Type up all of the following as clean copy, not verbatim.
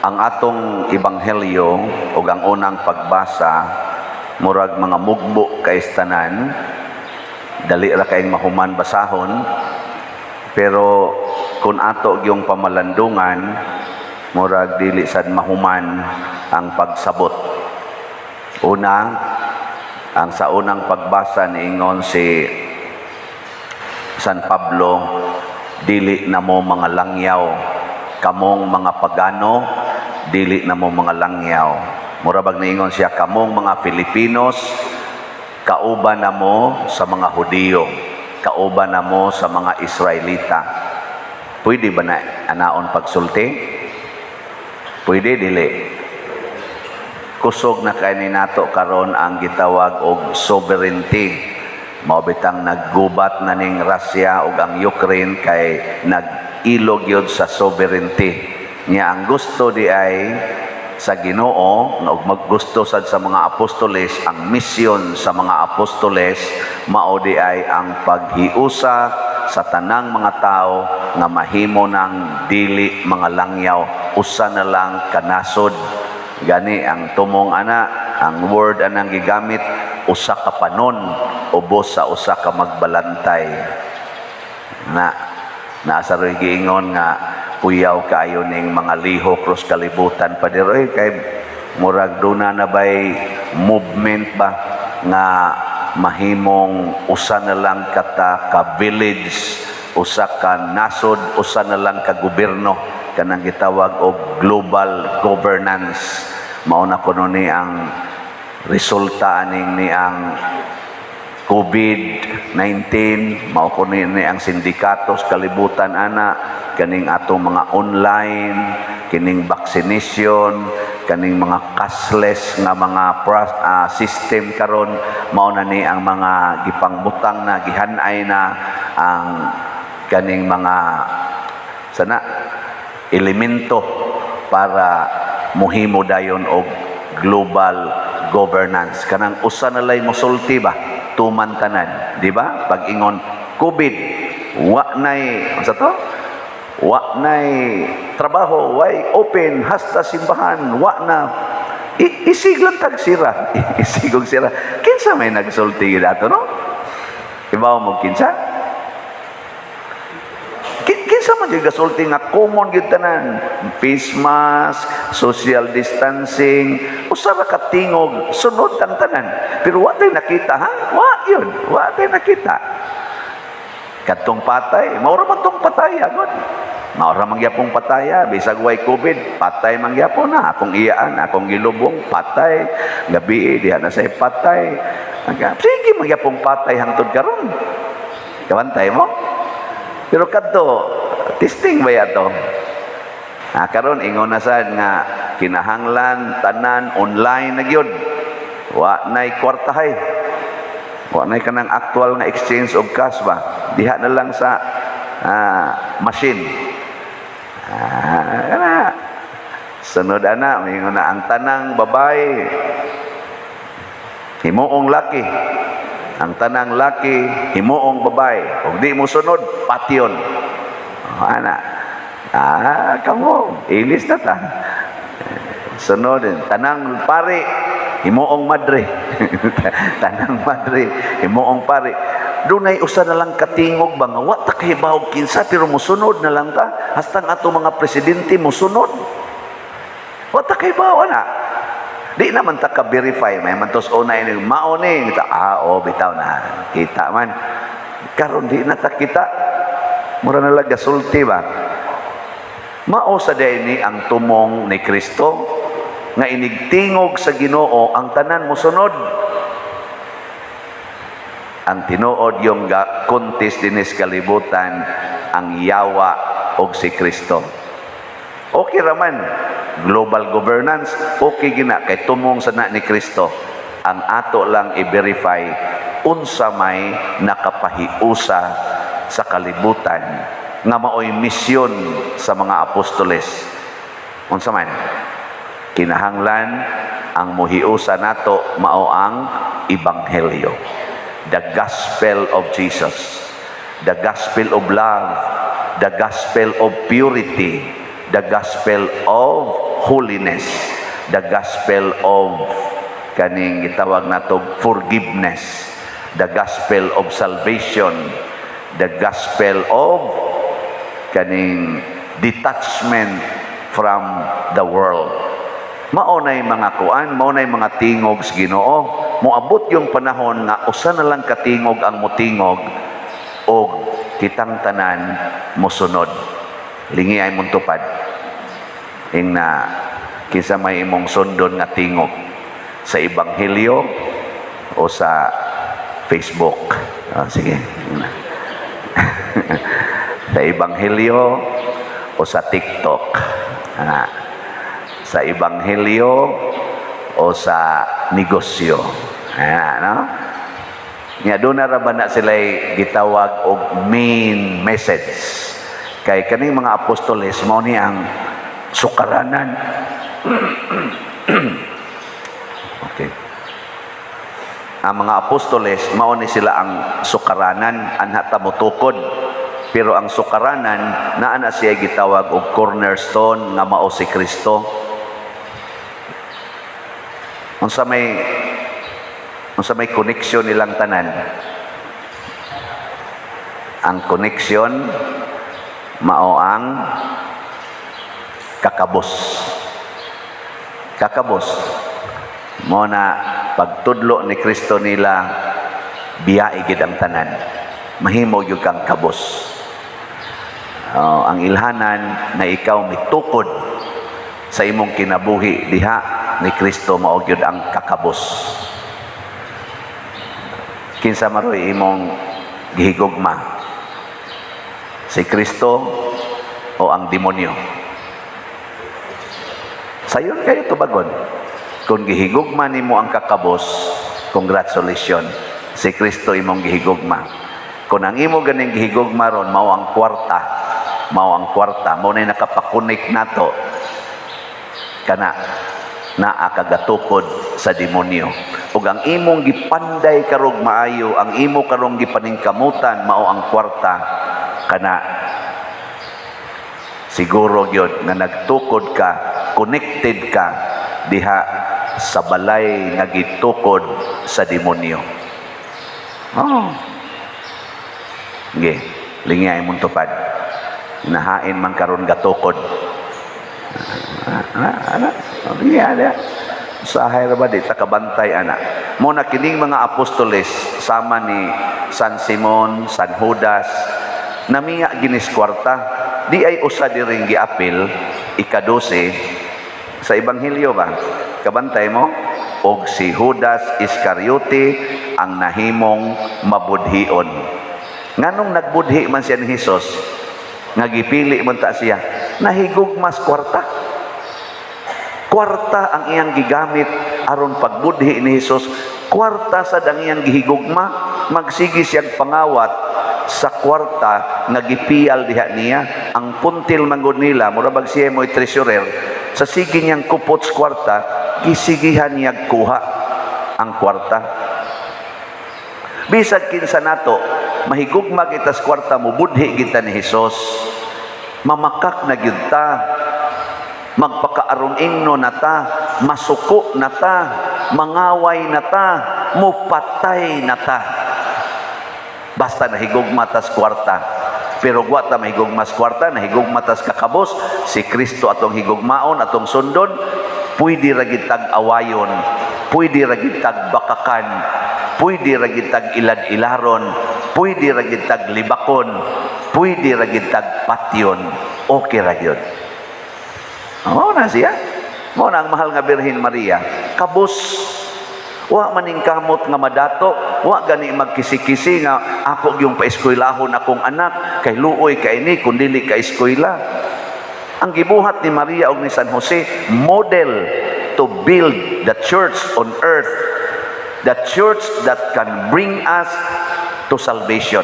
Ang atong ebanghelyo ug ang unang pagbasa, murag mga mugbo kay tanan, dali ra kayong mahuman basahon, pero kung ato yung pamalandungan, murag dili sad mahuman ang pagsabot. Una, ang sa unang pagbasa, niingon si San Pablo, "Dili na mo mga langyaw, kamong mga pagano, dili na mo mga langyaw." Mura bag niingon siya, kamong mga Filipinos, kauban na mo sa mga Hudiyo, kauban na mo sa mga Israelita. Pwede ba na anaon pagsulti? Pwede, dili? Kusog na kay ni nato karon ang gitawag og sovereignty. Mao bitang naggubat na ning Russia ug ang Ukraine kay nag-ilog yun sa sovereignty. Nya ang gusto di ay sa Ginoo nga ug maggusto sad sa mga apostoles, ang misyon sa mga apostoles mao di ay ang paghiusa sa tanang mga tao nga mahimo ng dili mga langyaw, usa na lang kanasod. Gani ang tumong ana, ang word anang gigamit, usa ka panon ubos sa usa ka magbalantay. Na nasa ro'y giingon nga puyaw kaayo ning mga lihok cross kalibutan pa diri kay murag duna na bay movement ba nga mahimong usa na lang kata ka village, usa ka nasod, usa na lang ka gobyerno, kanang gitawag og global governance. Mao na kuno ni ang resulta aning ni ang COVID-19, mao kuno ni ang sindikato sa kalibutan ana, kaning atong mga online, kining vaccination, kaning mga cashless nga mga system karon, mao na ni ang mga gipangbutang na gihanay na ang kaning mga sana elemento para muhimo dayon og global governance, kanang usa na lay mosulti ba, tuman tanan, di ba? Pag ingon COVID, wa nay unsa to, wa nay trabaho, way open hasta simbahan, wa na isig lang tag sira, isigog sira. Kinsa may nagsulti ato, no? Ibaw mo kinsa? Kinsa man gyud gasulti nga common gyud tanan, face mask, social distancing, usa ra ka tingog, sunod tang tanan? Pero wa tay nakita, ha, wa yun, wa tay nakita kadtong patay. Mao ra man tong patay agad, mao ra man gyapong pataya bisag way COVID, patay man gyapon na. Akong iyaan, akong gilubong, patay gabi diha na say patay. Sige man gyapong patay hangtod karon. Kabantay mo? Pero kadto, testing ba yato? Ah, karon ingon na sad nga kinahanglan tanan online na gyud. Wa nay kwartahay. Wa nay kanang actual nga exchange of cash ba. Diha na lang sa machine. Ah, kana. Sunod ana, mingon na ang tanang babae himuong laki. Ang tanang laki himuong babae. Ug di mo sunod, patyon. Oh, ana. Ah, kamo, ilis na ta. Sunod, tanang pari himuong madre. Tanang madre himuong pari. Dunay usa na lang katingog ba nga wa ta kahibaw kinsa, pero mosunod na lang ta hasta ang ato mga presidente mosunod. Wa ta kahibaw ana. Di naman ta ka-verify, may man tos una ini mao ni kita, ah, oh, bitaw na kita man. Karon di na ta kita, mura na lang gasulti ba. Mao sa ni ang tumong ni Kristo nga inigtingog sa Ginoo, ang tanan mosunod. Ang tinuod yung ga contest dinis kalibutan, ang yawa og si Kristo. Okay raman global governance, okay gina kay tumong sa na ni Kristo. Ang ato lang i-verify, unsa may nakapahiusa sa kalibutan nga maoy misyon sa mga apostoles? Unsa man? Kinahanglan ang muhiusa nato mao ang ebanghelyo, the gospel of Jesus, the gospel of love, the gospel of purity, the gospel of holiness, the gospel of kaning gitawag nato forgiveness, the gospel of salvation, the gospel of kaning detachment from the world. Mao nay mga kuan, mao nay mga tingog sa Ginoo. Moabot yung panahon nga usa na lang katingog ang motingog og kitang tanan mosunod. Lingi ay mong tupad. Ing na kinsa may imong sundon nga tingog, sa ebanghelyo o sa Facebook? Ah, sige. Sa ebanghelyo o sa TikTok? Ah, sa ebanghelyo o sa negosyo? Ah, no? Nya doon na ra ba na sila gitawag og main message. Kay kaning mga apostoles, mao ni ang sukaranan. Okay. Ang mga apostoles, mao ni sila ang sukaranan, anha ta motukod. Pero ang sukaranan, naa na siya gitawag og cornerstone nga mao si Kristo. Unsa may connection nilang tanan? Ang connection mao ang kakabos. Kakabos. Mao na pagtudlo ni Kristo nila, biyae gid ang tanan. Mahimo gyud kang kabos. Oh, ang ilhanan na ikaw mitukod sa imong kinabuhi diha ni Kristo, mao gyud ang kakabos. Kinsa maroy imong gihigugma? Si Kristo o ang demonyo? Sayon kayo tubagon. Kung gihigugma nimo ang kakabos, congratulations. Si Kristo imong gihigugma. Kung ang imo ganing gihigugma ron mao ang kwarta, mao ang kwarta, mao na nakapakunik nato, kana naa kagatukod sa demonyo. Ug ang imong gipanday karog maayo, ang imo karong gipaningkamutan mao ang kwarta, kana siguro gyud nga nagtukod ka, connected ka diha sa balay nga gitukod sa demonyo. Oh. Ge, lingi ay mong tupad. Nahain man karon gatukod. Ana, ana, lingi ana. Usahay ra ba di ta kabantay ana. Mao na kining mga apostoles sama ni San Simon, San Judas, namiya ginis kwarta. Di ay usa diring giapil, ikadose sa ebanghelyo ba? Kabantay mo? Og si Judas Iscariote ang nahimong mabudhion. Nganong nagbudhi man siya ni Jesus? Nga gipili man ta siya. Nahigugmas kwarta. Kwarta ang iyang gigamit aron pagbudhi ni Jesus. Kwarta sad ang iyang gihigugma. Magsige siyang pangawat sa kwarta nga gipiyal diha niya. Ang puntil manggod nila, mura bag siya mo'y treasurer, sa sige niyang kupot sa kwarta, gisigihan niya kuha ang kwarta. Bisag kinsa nato, mahigugma kita sa kwarta, mubudhi kita ni Jesus. Mamakak na gyud ta. Magpakaaron ingno na ta, masuko na ta, mangaway na ta, mupatay na ta. Basta nahigugma tas kwarta. Pero wa ta mahigugma sa kwarta, nahigugma tas kakabos, si Kristo atong higugmaon, atong sundon, pwede ra gid tag awayon, pwede ra gid tag bakakan, pwede ra gid tag ilad-ilaron, pwede ra gid tag libakon, pwede ra gid tag patyon. Okay ra gyud. Mao na siya. Mao na ang mahal nga Birhen Maria. Kabos. Wa maning kamot nga madato, wa gani magkisi-kisi nga ako yung paeskwelahon akong anak kay luoy kay ni kun dili ka eskwela. Ang gibuhat ni Maria og ni San Jose, model to build the church on earth. The church that can bring us to salvation,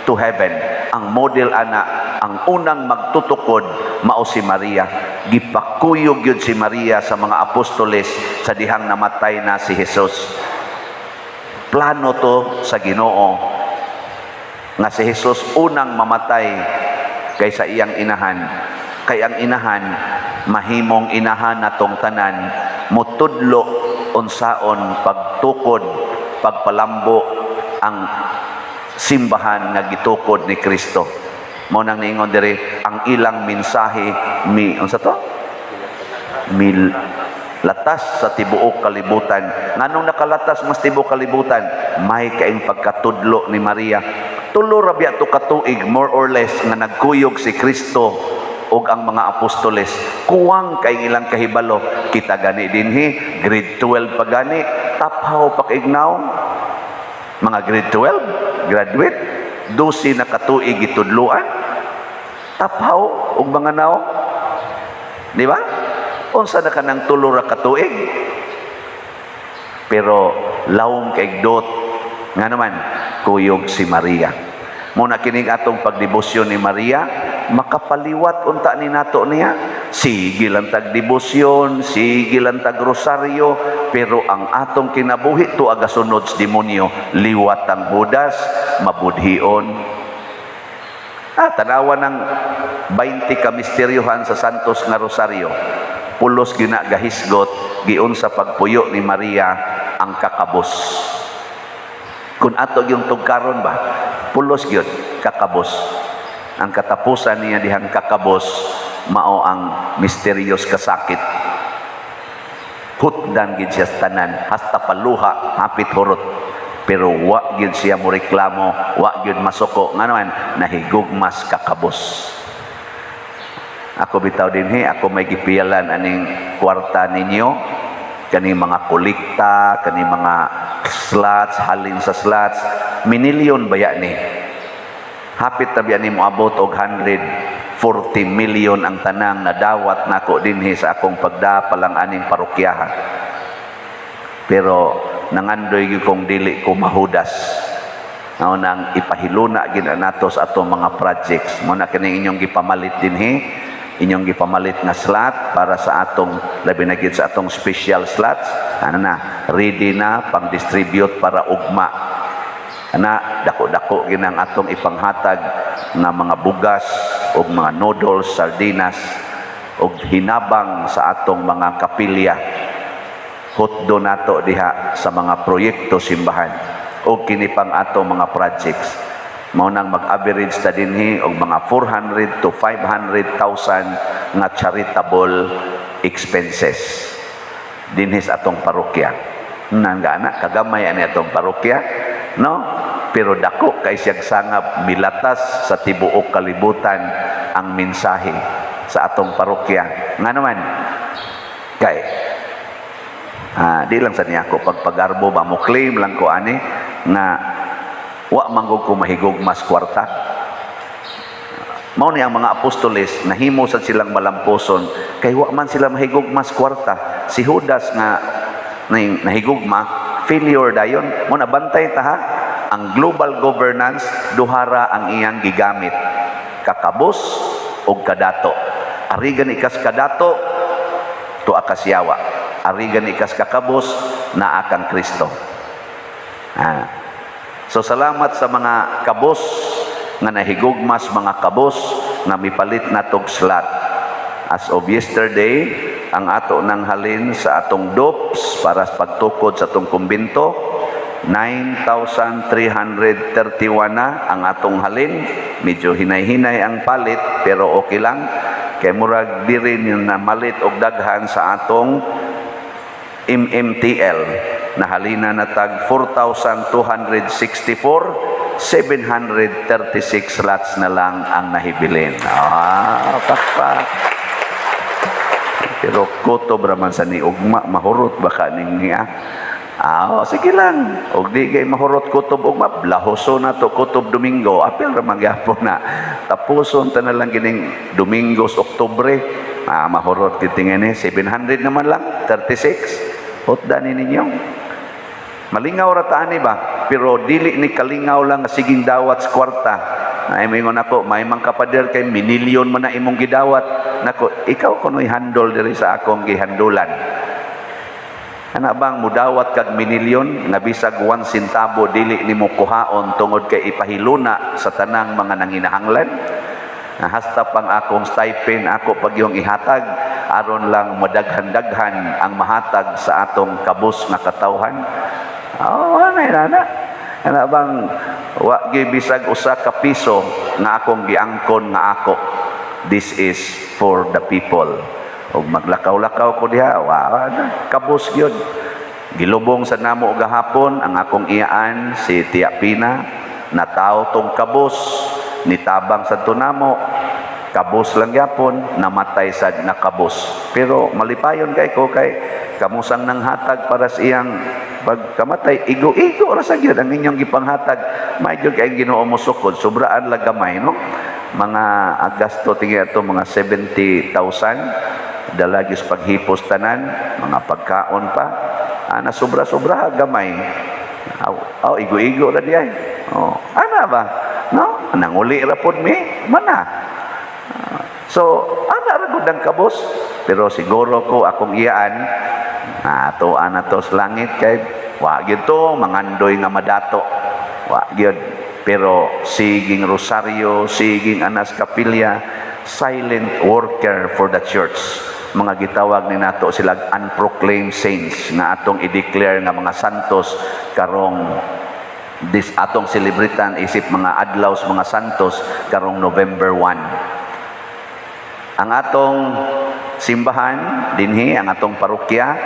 to heaven. Ang model ana, ang unang magtutukod mao si Maria. Gipakuyog yun si Maria sa mga apostoles sa dihang namatay na si Jesus. Plano to sa Ginoo nga si Jesus unang mamatay kaysa iyang inahan. Kay ang inahan mahimong inahan natong tanan, mutudlo unsaon pagtukod, pagpalambo ang simbahan nga gitukod ni Kristo. Mao nang niingon diri ang ilang mensahe mi unsa to? Mil latas sa tibuok kalibutan. Nganong nakalatas mas tibuok kalibutan? May kaing pagkatudlo ni Maria. 3 ra biya to katuig, more or less, nga nagkuyog si Kristo ug ang mga apostoles. Kuwang kay ilang kahibalo. Kita gani dinhi, grade 12 pa gani, taphaw pa kaignaw. Mga grade 12 graduate, 12 na katuig gitudloan. Taphaw og mga naong. Di ba? Unsa na kanang 3 ra ka tuig? Pero lawom kay dot nga naman kuyog si Maria. Muna kining atong pagdebosyon ni Maria, makapaliwat unta ni nato niya. Sige lang tag debosyon, sige lang tag rosaryo, pero ang atong kinabuhi to aga sunod sa demonyo, liwat ang Judas, mabudhion. Ah, tanawa ng 20 ka misteryohan sa Santos nga Rosaryo. Pulos gina gahisgot giun sa pagpuyo ni Maria ang kakabos. Kung ato yung tugkaron ba, pulos gyud kakabos. Ang katapusan niya dihang kakabos mao ang misteryos kasakit. Hutdan gid siya sa tanan hasta paluha, hapit hurot. Pero wa gyud siya mo reklamo, wa gyud masuko, ngano man nahigugmas kakabos. Ako bitaw dinhi, ako may gipiyalan aning kwarta ninyo, kani mga kolekta, kani mga slots, halin sa slots, minilyon baya ni. Hapit na biya ni moabot og 140 million ang tanang nadawat nako dinhi sa akong pagda pa lang aning parokyahan. Pero nangandoy gyud kong dili ko mahudas. Mao nang ipahiluna gid nato sa atong mga projects. Mao na kini inyong gipamalit dinhi, inyong gipamalit nga slot para sa atong, labi na gid sa atong special slots. Ano na, ready na pang distribute para ugma. Ana, dako-dako ginang atong ipanghatag nga mga bugas ug mga noodles, sardinas ug hinabang sa atong mga kapilya. Hutdo nato diha sa mga proyekto simbahan o kini pang atong mga projects. Mao nang mag-average ta dinhi og mga 400 to 500,000 nga charitable expenses dinhi sa atong parokya. Nangana kagamay ani atong parokya, no? Pero dako kay siyang sangab, milatas sa tibuok kalibutan ang mensahe sa atong parokya. Nga naman kay di lang sa niya ako pagpagarbo ba, mo claim lang ko ani nga wa manggug ko mahigugmas kwarta. Mao ni ang mga apostoles, nahimo sad silang malamposon kay wa man sila mahigugmas kwarta. Si Judas nga nahigugma, failure dayon. Mo na bantay ta ha. Ang global governance, duhara ang iyang gigamit. Kakabos og kadato. Arigan ikas kadato, tuwa kas yawa. Arigan ikas kakabos, naa kang Kristo. Ah. So salamat sa mga kabos nga nahigugmas, mga kabos nga mipalit na tog slot. As of yesterday, ang ato nang halin sa atong DOPS para sa pagtukod sa atong kumbinto, 9,331 na ang atong halin. Medyo hinay-hinay ang palit pero okay lang. Kay murag diri ni na malit og daghan sa atong MMTL. Nahalina na tag 4,264, 736 slots na lang ang nahibilin. Ah, pakpak. Pero kutob raman sa ni ugma, mahurot baka ning niya. Ah, oh, sige lang. Og di kay mahurot kutob ugma, blahoso na to kutob Domingo. Apil ra man gyapon na. Tapuson ta na lang kining Domingos Oktubre. Ah, mahurot kitingin ni 700 naman lang, 36. Hutda ni ninyo. Malingaw ra ta ani ba? Pero dili ni kalingaw lang nga siging dawat sa kwarta. Ay moingon ako, may mang kapader kay minilyon man na imong gidawat. Nako, ikaw kuno'y handol diri sa akong gihandulan. Ana bang mudawat kag minilyon nga bisag 1 centavo dili nimo kuhaon tungod kay ipahiluna sa tanang mga nanginahanglan? Na hasta pang akong stipend ako pag yung ihatag. aron lang madaghan-daghan ang mahatag sa atong kabus nga katawhan. Oh, ana na. Ana bang wa gyud bisag usa ka piso nga akong giangkon nga ako. This is for the people. Ug maglakaw-lakaw ko diha, wa na, kabus gyud. Gilubong sa namo gahapon ang akong iyaan, si Tia Pina, nataw tong kabus, nitabang sa tunamo, kabus lang gyapon, namatay sad na kabus. Pero malipayon kay ko kay kamusang nang hatag para sa iyang pagkamatay, igo-igo ra sa gyud ang inyong gipanghatag. May gyud kay Ginoo mosukod, sobraan lang gamay, no? Mga gasto tingi ato mga 70,000 dala gyud sa paghipos tanan, mga pagkaon pa. Ah, na sobra-sobra gamay. Aw, aw, igo-igo ra di ay. Oh, ana ba? No? Nanguli ra pod mi, mana. So, ana ra gud ang kabus. Pero siguro ko akong iyaan na ato ana to sa langit kay wa gyud to mangandoy nga madato. Wa gyud. Pero siging rosaryo, siging anas kapilya, silent worker for the church. Mga gitawag ni nato sila unproclaimed saints nga atong i-declare nga mga santos karong this atong celebratan isip mga adlaw sa mga santos karong November 1. Ang atong simbahan dinhi, ang atong parokya,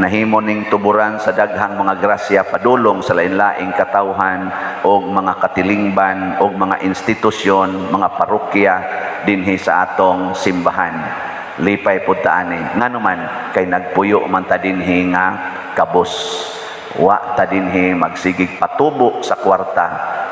nahimo ning tuburan sa daghang mga grasya padulong sa lain-laing katawhan og mga katilingban og mga institusyon, mga parokya dinhi sa atong simbahan. Lipay pud ta ani, ngano man kay nagpuyo man ta dinhi nga kabus. Wa ta dinhi magsigig patubo sa kwarta.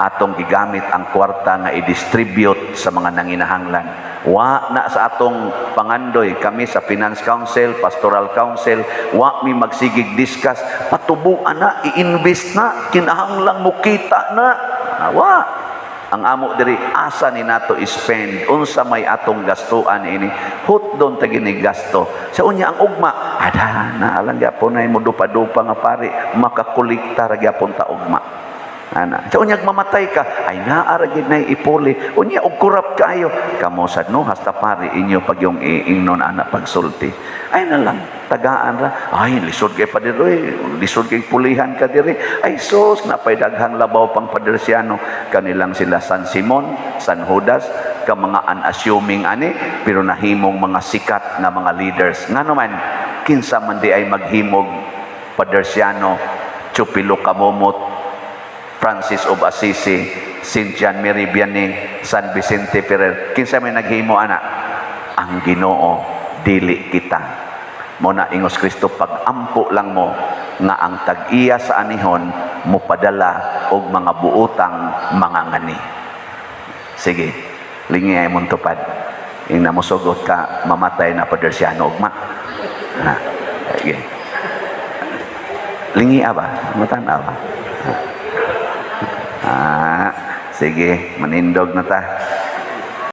Atong gigamit ang kwarta nga i-distribute sa mga nanginahanglan. Wa na sa atong pangandoy. Kami sa Finance Council, Pastoral Council, wa mi magsigig discuss patubuan na, i-invest na, kinahanglan mo kita na. Ah, wa. Ang amo diri, asa ni nato i-spend, unsa may atong gastuan ini, hutdon ta gini gasto sa unya. Ang ugma ada na alang gyapon ay mo dupa-dupa nga pari, makakolekta ra gyapon ta ugma ana. Sa unyag mamatay ka, ay naa ra gid nay ipuli. Unya og kurap kayo kamo sad, no? Hasta pari inyo pag yung iingnon ana pagsulti, ay na lang tagaan ra. Ay, lisod kay pader oy, lisod kay pulihan ka diri. Ay sus, napay daghang labaw pang padersyano. Kanilang sila San Simon, San Judas, ka mga unassuming ani, pero nahimong mga sikat nga mga leaders. Ngano man, kinsa man di ay maghimog padersyano? Chupilo Camomot, Francis of Assisi, Saint John Mary Vianney, San Vicente Ferrer. Kinsa may naghimo ana? Ang Ginoo, dili kita. Mo na ingos Kristo, pag-ampo lang mo nga ang tag-iya sa anihon mopadala og mga buotang mga ngani. Sige, lingi ay mong tupad. Ing namusugot ka, mamatay na padersyano ugma. Na, sige. Lingi ba? Matan ba? Ah, sige, manindog na ta.